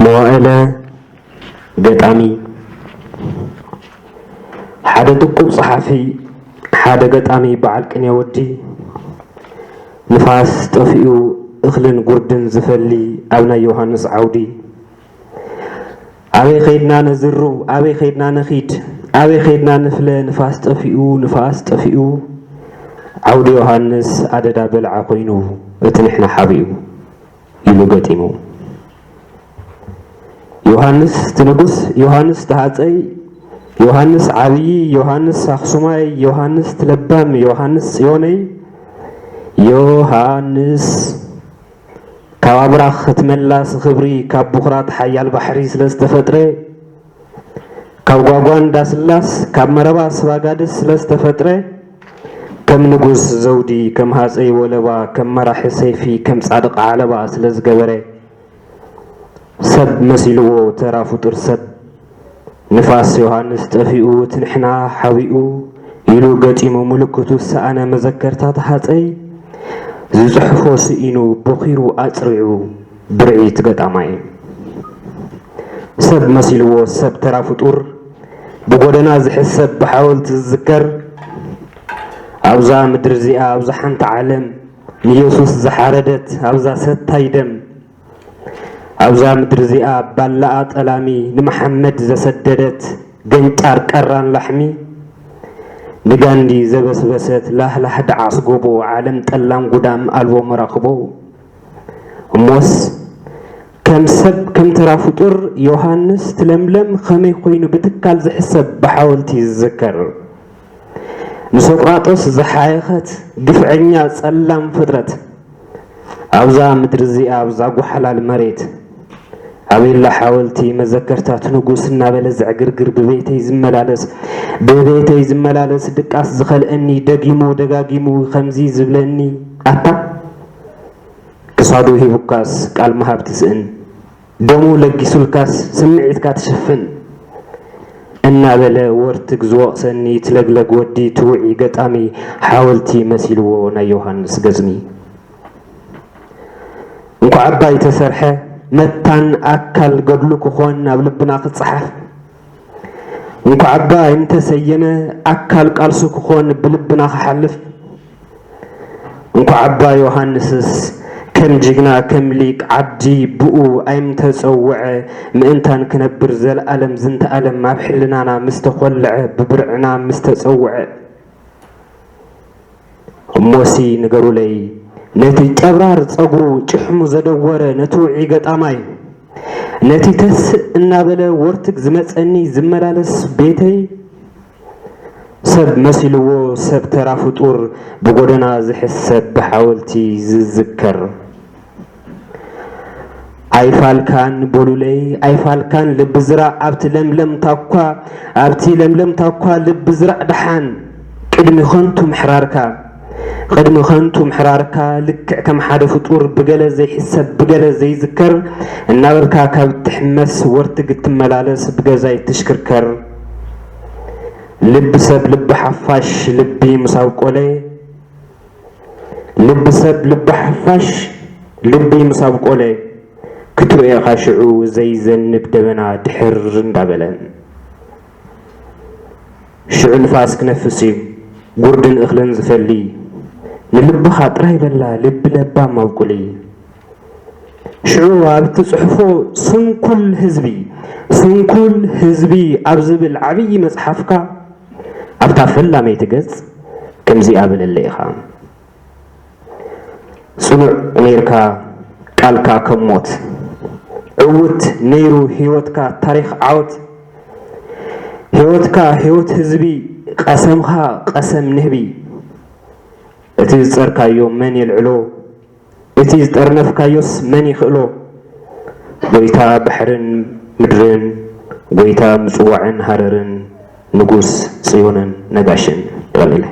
መዋእለ ገጣሚ። ሓደ ጥቁብ ጸሓፊ፣ ሓደ ገጣሚ በዓል ቅኔ ወዲ፣ ንፋስ ጠፊኡ እኽልን ጉርድን ዝፈሊ ኣብ ናይ ዮሃንስ ዓውዲ። ኣበይ ኸይድና ነዝሩ፣ ኣበይ ኸይድና ነኺድ፣ ኣበይ ኸይድና ንፍለ፣ ንፋስ ጠፊኡ፣ ንፋስ ጠፊኡ፣ ዓውዲ ዮሃንስ ኣደዳ በልዓ ኮይኑ፣ እቲ ንሕና ሓቢኡ ኢሉ ገጢሙ። ዮሃንስ እቲ ንጉስ፣ ዮሃንስ እቲ ሃጸይ፣ ዮሃንስ ዓብዪ፣ ዮሃንስ ኣኽሱማይ፣ ዮሃንስ እቲ ለባም፣ ዮሃንስ ጽዮነይ፣ ዮሃንስ ካብ ኣብራኽ እቲ መላሲ ክብሪ፣ ካብ ብኹራት ሓያል ባሕሪ ስለ ዝተፈጥረ፣ ካብ ጓጓ እንዳስላስ፣ ካብ መረባ ስባጋድስ ስለ ዝተፈጥረ፣ ከም ንጉስ ዘውዲ፣ ከም ሃጸይ ወለባ፣ ከም መራሒ ሰይፊ፣ ከም ጻድቕ ዓለባ ስለ ዝገበረ፣ ሰብ መሲልዎ ተራ ፍጡር ሰብ። ንፋስ ዮሃንስ ጠፊኡ፣ እቲ ንሕና ሓቢኡ ኢሉ ገጢሙ ምልክቱ ዝሰኣነ መዘከርታት ሃጸይ፣ ዝጽሕፎ ስኢኑ፣ ቦኺሩ ኣጽሪዑ፣ ብርዒት ገጣማይ። ሰብ መሲልዎ ሰብ ተራ ፍጡር፣ ብጎደና ዝሕሰብ ብሓወልቲ ዝዝከር፣ ኣብዛ ምድሪ እዚኣ፣ ኣብዛ ሓንቲ ዓለም፣ ንየሱስ ዝሓረደት፣ ኣብዛ ሰታይ ደም፣ ኣብዛ ምድሪ እዚኣ፣ ባላኣ ጠላሚ፣ ንመሓመድ ዘሰደደት፣ ገንጫር ቀራን ላሕሚ፣ ንጋንዲ ዘበስበሰት፣ ላህላህ ደዓስ ጎቦ፣ ዓለም ጠላም ጉዳም ኣልቦ መራኽቦ። እሞስ፣ ከም ሰብ፣ ከም ተራ ፍጡር፣ ዮሃንስ ትለምለም ኸመይ ኮይኑ ብትካል ዝሕሰብ ብሓወልቲ ዝዝከር? ንሶቅራጦስ ዝሓየኸት ግፍዐኛ ጸላም ፍጥረት፣ ኣብዛ ምድሪ እዚኣ፣ ኣብዛ ጓሓላል መሬት፣ ኣበላ ሓወልቲ መዘከርታት ንጉስ እናበለ ዘዕግርግር፣ ብቤተይ ዝመላለስ፣ ብቤተይ ዝመላለስ፣ ድቃስ ዝኸልአኒ፣ ደጊሙ ደጋጊሙ ከምዚ ዝብለኒ፣ ኣታ ክሳዱ ሂቡካስ ቃል ምሃብ ትስእን፣ ደሙ ለጊሱልካስ ስምዒትካ ትሽፍን እናበለ ወርትግ ዝወቕሰኒ ትለግለግ ወዲ ትውዒ ገጣሚ ሓወልቲ መሲልዎ ናይ ዮሃንስ ገዝሚ። እንኳዕ እባ ኣይተሰርሐ መታን ኣካል ገድሉ ክኾን ኣብ ልብና ክጸሓፍ፣ እንኳዕ እባ ኣይምተሰየመ ኣካል ቃልሱ ክኾን ብልብና ክሓልፍ፣ እንኳዕ እባ ዮሃንስስ ከም ጅግና ከም ሊቅ ዓዲ ብኡ ኣይምተጸውዐ፣ ምእንታን ክነብር ዘለኣለም ዝንተ ኣለም ኣብ ሕልናና ምስ ተኾልዐ፣ ብብርዕና ምስ ተጸውዐ። እሞሲ ንገሩለይ፣ ነቲ ጨብራር ጸጉሩ ጭሕሙ ዘደወረ ነቲ ውዑይ ገጣማይ፣ ነቲ ተስእ እናበለ ወርትግ ዝመጸኒ ዝመላለስ ቤተይ፣ ሰብ መሲልዎ ሰብ ተራ ፍጡር ብጎደና ዝሕሰብ ብሓወልቲ ዝዝከር። ኣይፋልካን በሉለይ ኣይፋልካን ልቢ ዝራእ ኣብቲ ለምለም ታኳ፣ ኣብቲ ለምለም ታኳ ልቢ ዝራእ ደሓን ቅድሚ ኸንቱ ምሕራርካ፣ ቅድሚ ኸንቱ ምሕራርካ ልክዕ ከም ሓደ ፍጡር ብገለ ዘይሕሰብ ብገለ ዘይዝከር እናበልካ ካብ ትሕመስ ወርትግ ትመላለስ ብገዛይ ትሽክርከር። ልቢ ሰብ ልቢ ሓፋሽ ልቢ ምስ ኣብቆለ፣ ልቢ ሰብ ልቢ ሓፋሽ ልቢ ምስ ኣብቆለ፣ ክትርእዮ ኢኻ ሽዑ ዘይዘንብ ደበና ድሕር እንዳበለ። ሽዑ ንፋስ ክነፍስ እዩ ጉርድን እኽልን ዝፈሊ፣ ንልብኻ ጥራይ በላ ልቢ ለባም ኣብቁሊ። ሽዑ ኣብ እትጽሕፎ ስንኩል ህዝቢ፣ ስንኩል ህዝቢ ኣብ ዝብል ዓብዪ መጽሓፍካ፣ ኣብታ ፈላመይቲ ገጽ ከምዚኣ በለለ ኢኻ። ጽኑዕ ነይርካ ቃልካ ከም ሞት፣ ዕዉት ነይሩ ህይወትካ ታሪኽ ዓወት፣ ህይወትካ ህይወት ህዝቢ፣ ቀሰምኻ ቀሰም ንህቢ። እቲ ዝጸርካዮ መን የልዕሎ? እቲ ዝጠርነፍካዮስ መን ይኽእሎ? ጎይታ ባሕርን ምድርን፣ ጎይታ ምጽዋዕን ሃረርን፣ ንጉስ ጽዮንን ነጋሽን። የቐንየለይ።